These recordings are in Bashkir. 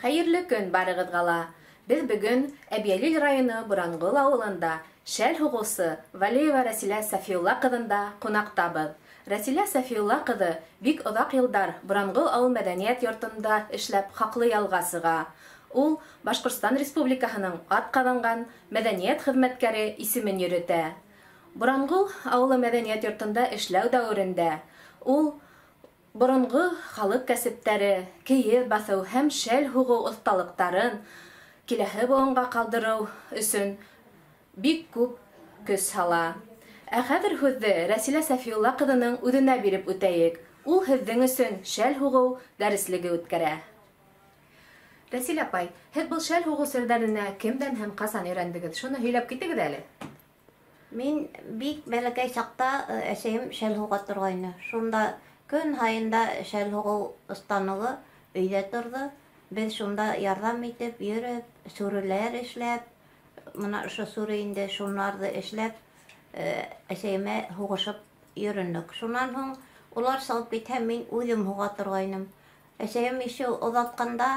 Хәйерле көн барығыҙға ла! Беҙ бөгөн Әбйәлил районы Буранғол ауылында шәл һуғыусы Вәлиева Рәсилә Сәфиулла ҡыҙында ҡунаҡтабыҙ. Рәсилә Сәфиулла ҡыҙы бик оҙаҡ йылдар Буранғол ауыл мәҙәниәт йортонда эшләп хаҡлы ялға сыға. Ул Башҡортостан Республикаһының атҡаҙанған мәҙәниәт хеҙмәткәре исемен йөрөтә. Буранғол ауылы мәҙәниәт йортонда эшләү дәүерендә ул боронғо халыҡ кәсептәре, кейеҙ баҫыу һәм шәл һуғыу оҫталыҡтарын киләһе быуынға ҡалдырыу өсөн бик күп көс һала. Ә хәҙер һүҙҙе Рәсилә Сәфиулла ҡыҙының үҙенә биреп үтәйек. Ул һеҙҙең өсөн шәл һуғыу дәреслеге үткәрә. Рәсилә апай, һеҙ был шәл һуғыу серҙәренә кемдән һәм ҡасан өйрәндегеҙ? Шуны һөйләп китегеҙ әле. Мин бик бәләкәй саҡта әсәйем шәл һуға торғайны. Шунда көн һайын да шәл һуғыу станогы өйҙә торҙо. Беҙ шунда ярҙам итеп, йөрөп, сүреләр эшләп, мына ошо сүре инде, шунларҙы эшләп, әсәйемә һуғышып йөрөнөк. Шунан һуң улар сығып китһә, мин үҙем һуға торғайным. Әсәйем еще оҙатҡанда,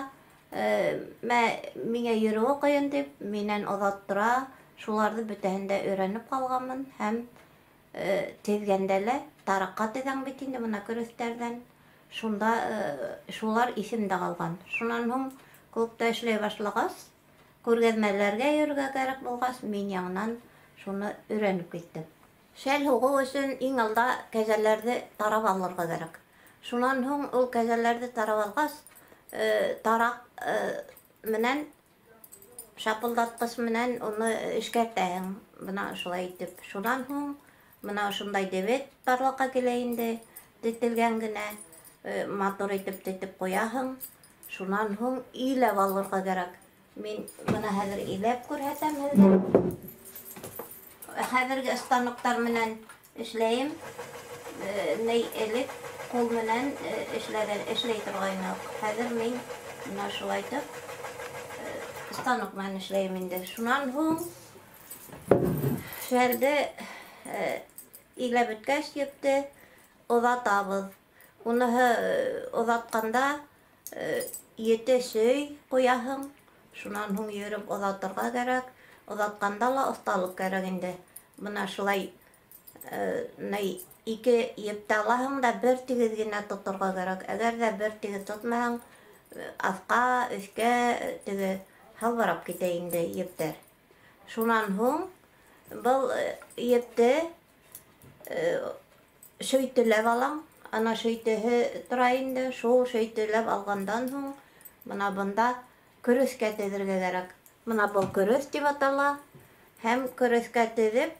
мә, миңә йөрөүе ҡыйын тип, минән оҙаттыра. Шуларҙы бөтәһен дә өйрәнеп ҡалғанмын һәм теҙгәндә лә тараҡҡа теҙәң бит инде бына көрөҫтәрҙән. Шунда шулар иҫемдә ҡалған. Шунан һуң клубта эшләй башлағас, күргәҙмәләргә йөрөргә кәрәк булғас, мин яңынан шуны өйрәнеп киттем. Шәл һуғыу өсөн иң алда кәзәләрҙе тарап алырға кәрәк. Шунан һуң ул кәзәләрҙе тарап алғас, тараҡ менән шапылдатҡыс менән уны эшкәртәһең. Бына шулай итеп. Шунан һуң бына ошондай дебет барлыҡҡа килә инде, тетелгән генә, матур итеп тетеп ҡуяһың. Шунан һуң иләп алырға кәрәк. Мин бына хәҙер иләп күрһәтәм һеҙгә. Хәҙерге станоктар менән эшләйем. Ней элек ҡул менән эшләй торғайныҡ. Хәҙер мин бына шулай итеп станок менән эшләйем инде. Шунан һуң шәлде иләп бөткәс епте оҙатабыҙ. Уныһы оҙатҡанда ете сөй ҡуяһың. Шунан һуң йөрөп оҙатырға кәрәк. Оҙатҡанда ла оҫталыҡ кәрәк инде. Бына шулай ней ике епте алаһың да бер тигеҙ генә тоторға кәрәк. Әгәр ҙә бер тигеҙ тотмаһаң, аҫҡа, өҫкә теге һалбырап китә инде ептәр. Шунан һуң был епте шөйтөләп алам. Ана шөйтөһө тора инде. Шул шөйтөләп алғандан һуң бына бында көрөҫкә теҙергә кәрәк. Бына был көрөҫ тип атала. Һәм көрөҫкә теҙеп,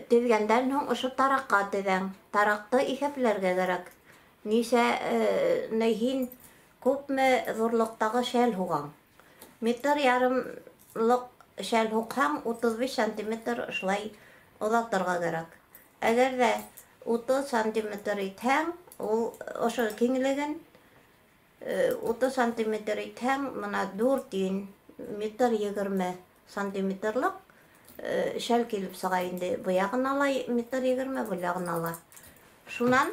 теҙгәндән һуң ошо тараҡҡа теҙәң. Тараҡты иҫәпләргә кәрәк. Нисә, ни һин күпме ҙурлыҡтағы шәл һуғаң. Метр ярымлыҡ шәл һуҡһаң, 35 сантиметр шулай оҙатырға кәрәк. Әгәр ҙә 30 сантиметр итһәң, ул ошо киңлеген, 30 сантиметр итһәң, бына дүрт ин, метр егерме сантиметрлыҡ шәл килеп сыға инде. Был яғына ла метр егерме, был яғына ла. Шунан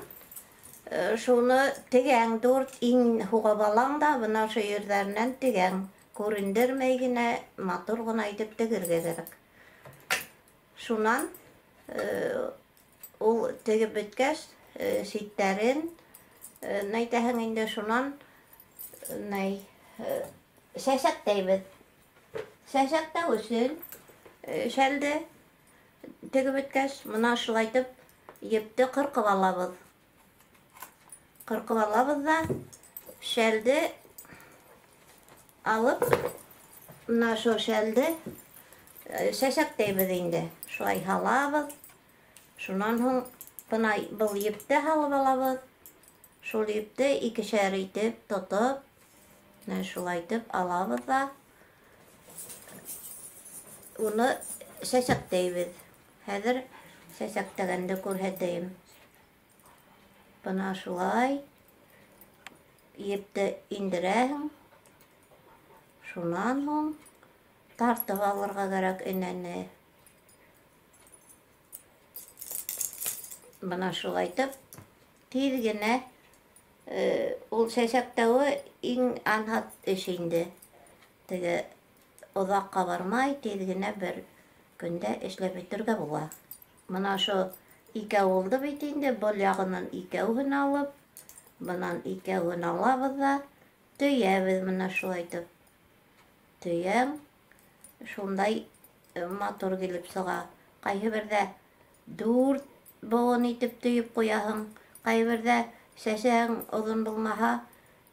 шуны тегәң, дүрт ин һуғып алаң да, бына ошо ерҙәренән тегәң. Күрендермәй генә, матур ғына итеп тегергә кәрәк. Шунан ул тегеп бөткәс, ситтәрен нәйтәһең инде, шунан нәй сәсәктәйбеҙ. Сәсәктәү өсөн шәлде тегеп бөткәс, бына шулай итеп епте ҡырҡып алабыҙ. Ҡырҡып алабыҙ ҙа шәлде алып, бына ошо шәлде сәсәктәйбеҙ инде. Шулай һалабыҙ. Шунан һуң бына был епте һалып алабыҙ. Шул епте икешәр итеп тотоп, менә шулай итеп алабыҙ ҙа уны сәсәктәйбеҙ. Хәҙер сәсәктәгәнде күрһәтәйем. Бына шулай епте индерәһең. Шунан һуң тартып алырға кәрәк энәне. Бына шулай итеп тиҙ генә Ул сәсәктәүе иң анһат эш инде. Теге оҙаҡҡа бармай, тиҙ генә бер көндә эшләп бөтөргә була. Мына ошо икәү булды бит инде, был яғынан икәүһен алып, бынан икәүһен алабыҙ ҙа төйәбеҙ мына шулай итеп. Төйәм, шундай матур килеп сыға. Ҡайһы берҙә 4 быуын итеп төйөп ҡуяһың, ҡайһы берҙә сәсәң оҙон булмаһа,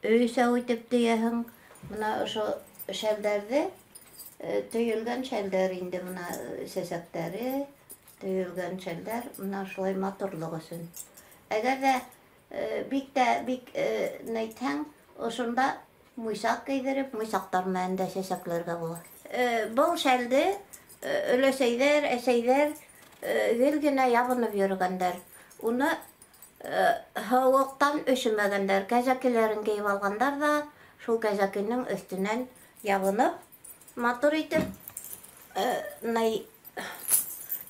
өсәү итеп төйәһең. Мына ошо шәлдәрҙе, төйөлгән шәлдәр инде, мына сәсәктәре, төйөлгән шәлдәр, мына шулай матурлыҡ өсөн. Әгәр ҙә бик тә бик нәйтһәң, ошонда муйсаҡ кейҙереп, муйсаҡтар менән дә сәсәкләргә була. Был шәлде өләсәйҙәр, әсәйҙәр гел генә ябынып йөрөгәндәр. Уны һыуыҡтан өшөмәгәндәр, кәзәкеләрен кейеп алғандар ҙа, шул кәзәкенең өҫтөнән ябынып, матур итеп,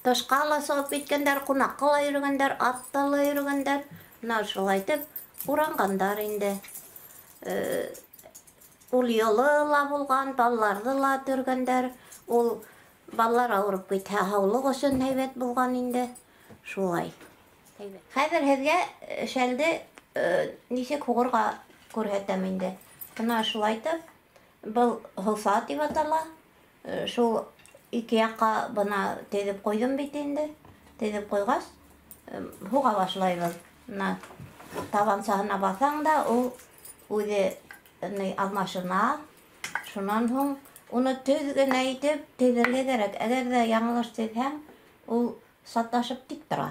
тышҡа ла сығып киткәндәр, ҡунаҡҡа ла йөрөгәндәр, атта ла йөрөгәндәр. Мына шулай итеп уранғандар инде. Ул йылы ла булған, балаларҙы ла төргәндәр. Ул балалар ауырып китһә, һаулыҡ өсөн һәйбәт булған инде. Шулай. Хәҙер һеҙгә шәлде нисек һуғырға күрһәтәм инде. Бына шулай итеп, был һоҫа тип атала. Шул ике яҡҡа бына теҙеп ҡуйҙым бит инде. Теҙеп ҡуйғас, һуға башлайбыҙ. Бына табансаһына баҫаң да, ул үҙе алмашына. Шунан һуң уны төҙ генә итеп теҙергә кәрәк. Әгәр ҙә яңылыш теҙһәң, ул саташып тик тора.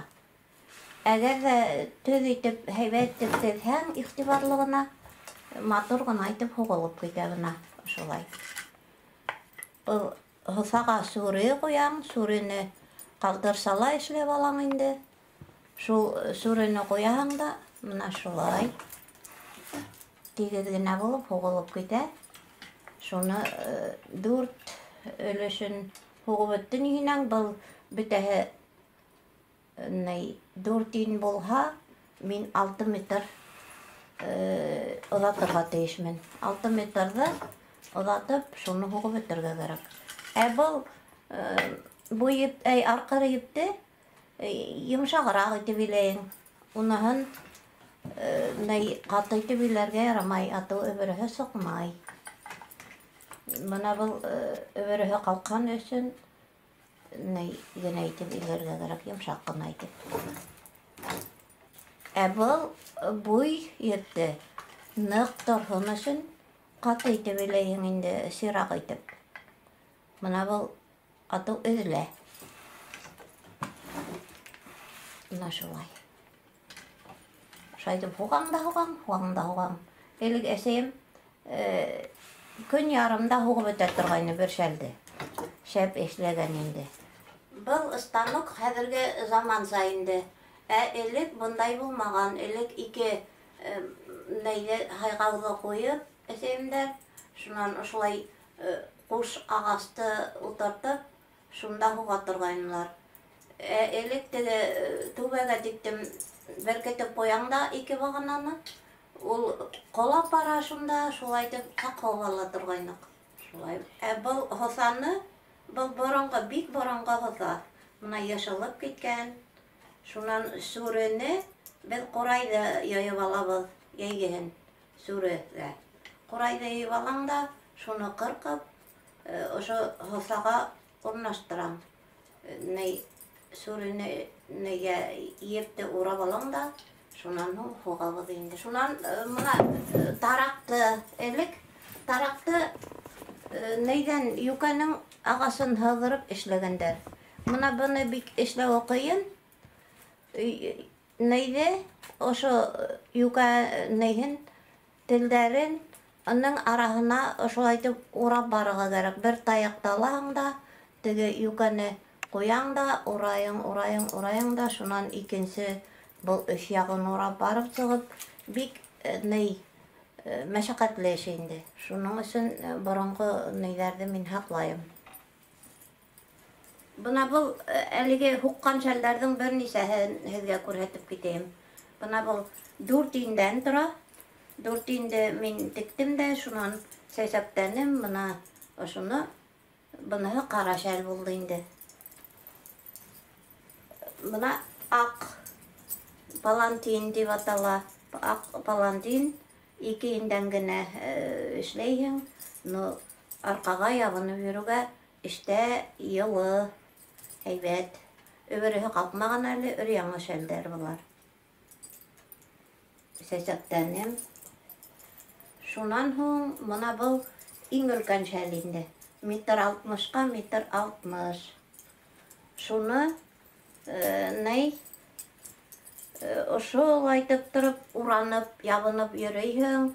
Әгәр ҙә төҙ итеп, һәйбәт итеп теҙһәң, иғтибарлы ғына, матур ғына итеп һуғылып китә бына шулай. Был һоҫаға сүре ҡуяң, сүрене ҡалдырса ла эшләп алаң инде. Шул сүрене ҡуяһың да, мына шулай тигеҙ генә булып һуғылып китә. Шуны 4 өлөшөн һуғып бөттө ниһенәң, был бөтәһе 4 ин булһа, мин 6 метр оҙатырға тейешмен. 6 метрҙы оҙатып, шуны һуғып бөтөргә кәрәк. Ә был буй еп, арҡыры епте йомшағыраҡ итеп иләйең. Уныһын ҡаты итеп иләргә ярамай, атыу өбөрөһө сыҡмай. Бына был өбөрөһө ҡалҡан өсөн генә итеп иләргә кәрәк, йомшаҡ ҡына итеп. Ә был буй епте ныҡ торһон өсөн ҡаты итеп иләйһең инде, сираҡ итеп. Бына был атыу өҙөлә. Бына шулай. Шулай итеп һуғаң да һуғаң, һуғаң да һуғаң. Элек әсәйем көн ярымда һуғып бөтә торғайны бер шәлде. Шәп эшләгән инде. Был станок хәҙерге заманса инде. Ә элек бындай булмаған. Элек ике нәйҙе һайғауҙы ҡуйып әсәйемдәр, шунан ошолай ҡуш ағасты ултыртып, шунда һуға торғайнылар. Ә элек теге түбәгә тиктем беркетеп ҡуяң да ике бағананы, ул ҡолап бара шунда, шулай итеп саҡ ала торғайныҡ. Шулай. Ә был һоҫаны, был боронғо, бик боронғо һоҫа. Мына йышылып киткән. Шунан сүрене беҙ ҡурайҙы йыйып алабыҙ, йәйгеһен сүрегә. Ҡурайҙы йыйып алаң да, шуны ҡырҡып, ошо һоҫаға урынлаштырам. Сүрене нейгә епте урап алаң да, шунан һуң һуғабыҙ инде. Шунан мына тараҡты элек, тараҡты нейҙән йүкәнең ағасын һыҙырып эшләгәндәр. Мына быны бик эшләүе ҡыйын. Нейҙе ошо йүкә нейһен телдәрен уның араһына ошолай итеп урап барырға кәрәк. Бер таяҡты алаһың да, теге йүкәне ҡуяң да, урайың, урайың, урайың да, шунан икенсе был өс яғын урап барып сығып, бик ней мәшәҡәтле эш инде. Шуның өсөн боронғо нейҙәрҙе мин һаҡлайым. Бына был әлеге һуҡҡан шәлдәрҙең бер нисәһен һеҙгә күрһәтеп китәйем. Бына был 4 индән тора. 4 инде мин тектем дә, шунан сәсәктәнем, бына ошоно, быныһы ҡара шәл булды инде. Бына аҡ палантин тип атала. Аҡ палантин 2 индән генә эшләйһең, но арҡаға ябынып йөрөүгә эштә йылы, һәйбәт. Өбөрөһө ҡалҡмаған әле, өр-яңы шәлдәр былар. Сәсәктәнем. Шунан һуң бына был иң өлкән шәл инде. Метр алтмышҡа метр алтмыш. Шуны ней ошолайтып тороп, уранып, ябынып йөрөйһөң.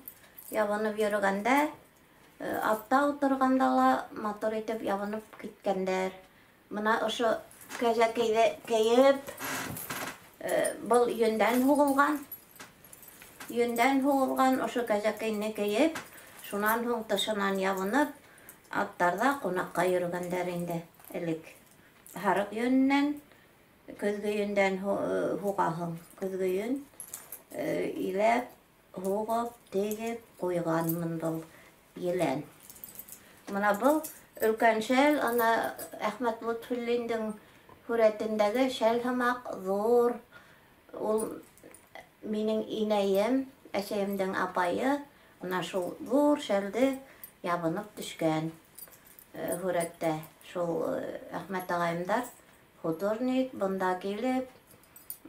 Ябынып йөрөгәндә, атта ултырғанда ла матур итеп ябынып киткәндәр. Бына ошо кәзәкәйҙе кейеп, был йөндән һуғылған. Йөндән һуғылған ошо кәзәкәйне кейеп, шунан һуң тышынан ябынып, аттарҙа ҡунаҡҡа йөрөгәндәр инде элек. Һарыҡ йөнөнән, көҙгө йөндән һуғаһың. Көҙгө йөн иләп, һуғып, тегеп ҡуйғанмын был елән. Бына был өлкән шәл, ана Әхмәт Лотфуллиндың һүрәтендәге шәл һымаҡ ҙур. Ул минең инәйем, әсәйемдең апайы, бына шул ҙур шәлде ябынып төшкән һүрәттә. Шул Әхмәт ағайымдар художник, бында килеп,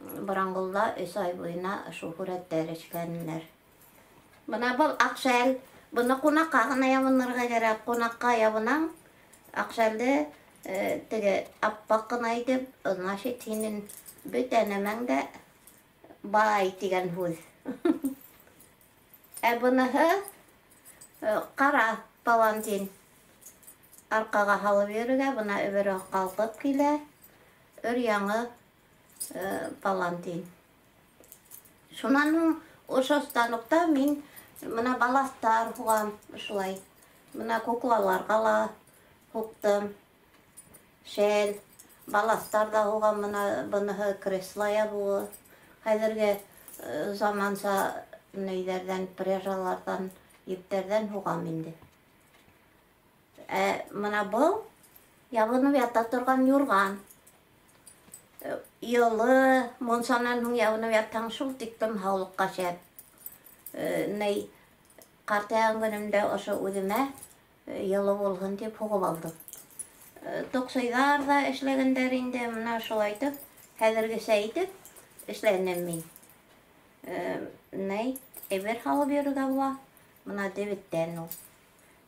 Боранғолда 3 ай буйына шул һүрәттәр эшләнеләр. Бына был аҡ шәл, быны ҡунаҡҡа ғына ябынырға кәрәк. Ҡунаҡҡа ябынаң, аҡ шәлде теге аппаҡ ҡына итеп, значит, һинең бөтә нәмәң дә бай тигән һүҙ. Ә быныһы ҡара палантин. Арҡаға һалып йөрөргә, бына өбөрө ҡалҡып килә. Өр-яңы палантин. Шунан һуң ошо станокта мин бына балаҫтар һуғам шулай. Бына куклаларға ла һуҡтым. Шәл, балаҫтар ҙа һуғам, бына быныһы кресло ябыуы. Хәҙерге заманса нейҙәрҙән, пряжаларҙан, ептәрҙән һуғам инде. Ә бына был ябынып ята торған юрған. Йылы, монсанан һуң ябынып ятһаң, шул тиклем һаулыҡҡа шәп. Ней, ҡартайған көнөмдә ошо үҙемә йылы булһын тип һуғып алдым. Тоҡсайҙар ҙа эшләгәндәр инде, бына шулайтып, хәҙергесә итеп эшләнем мин. Ней, әйбер һалып йөрөргә була. Бына дебеттән ул.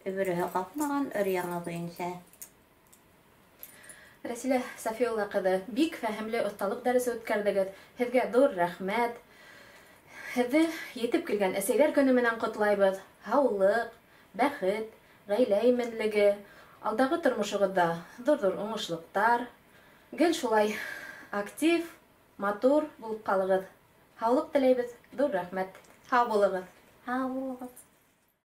Өбөрөһө ҡалҡмаған, өр-яңы буйынса. Рәсилә Сафиулла ҡыҙы, бик фәһемле оҫталыҡ дәресе үткәрҙегеҙ. Һеҙгә ҙур рәхмәт. Һеҙҙе етеп килгән Әсәйҙәр көнө менән ҡотлайбыҙ. Һаулыҡ, бәхет, ғаилә именлеге, алдағы тормошоғоҙҙа ҙур-ҙур уңышлыҡтар. Гел шулай актив, матур булып ҡалығыҙ. Һаулыҡ теләйбеҙ. Ҙур рәхмәт. Һау булығыҙ. Һау булығыҙ.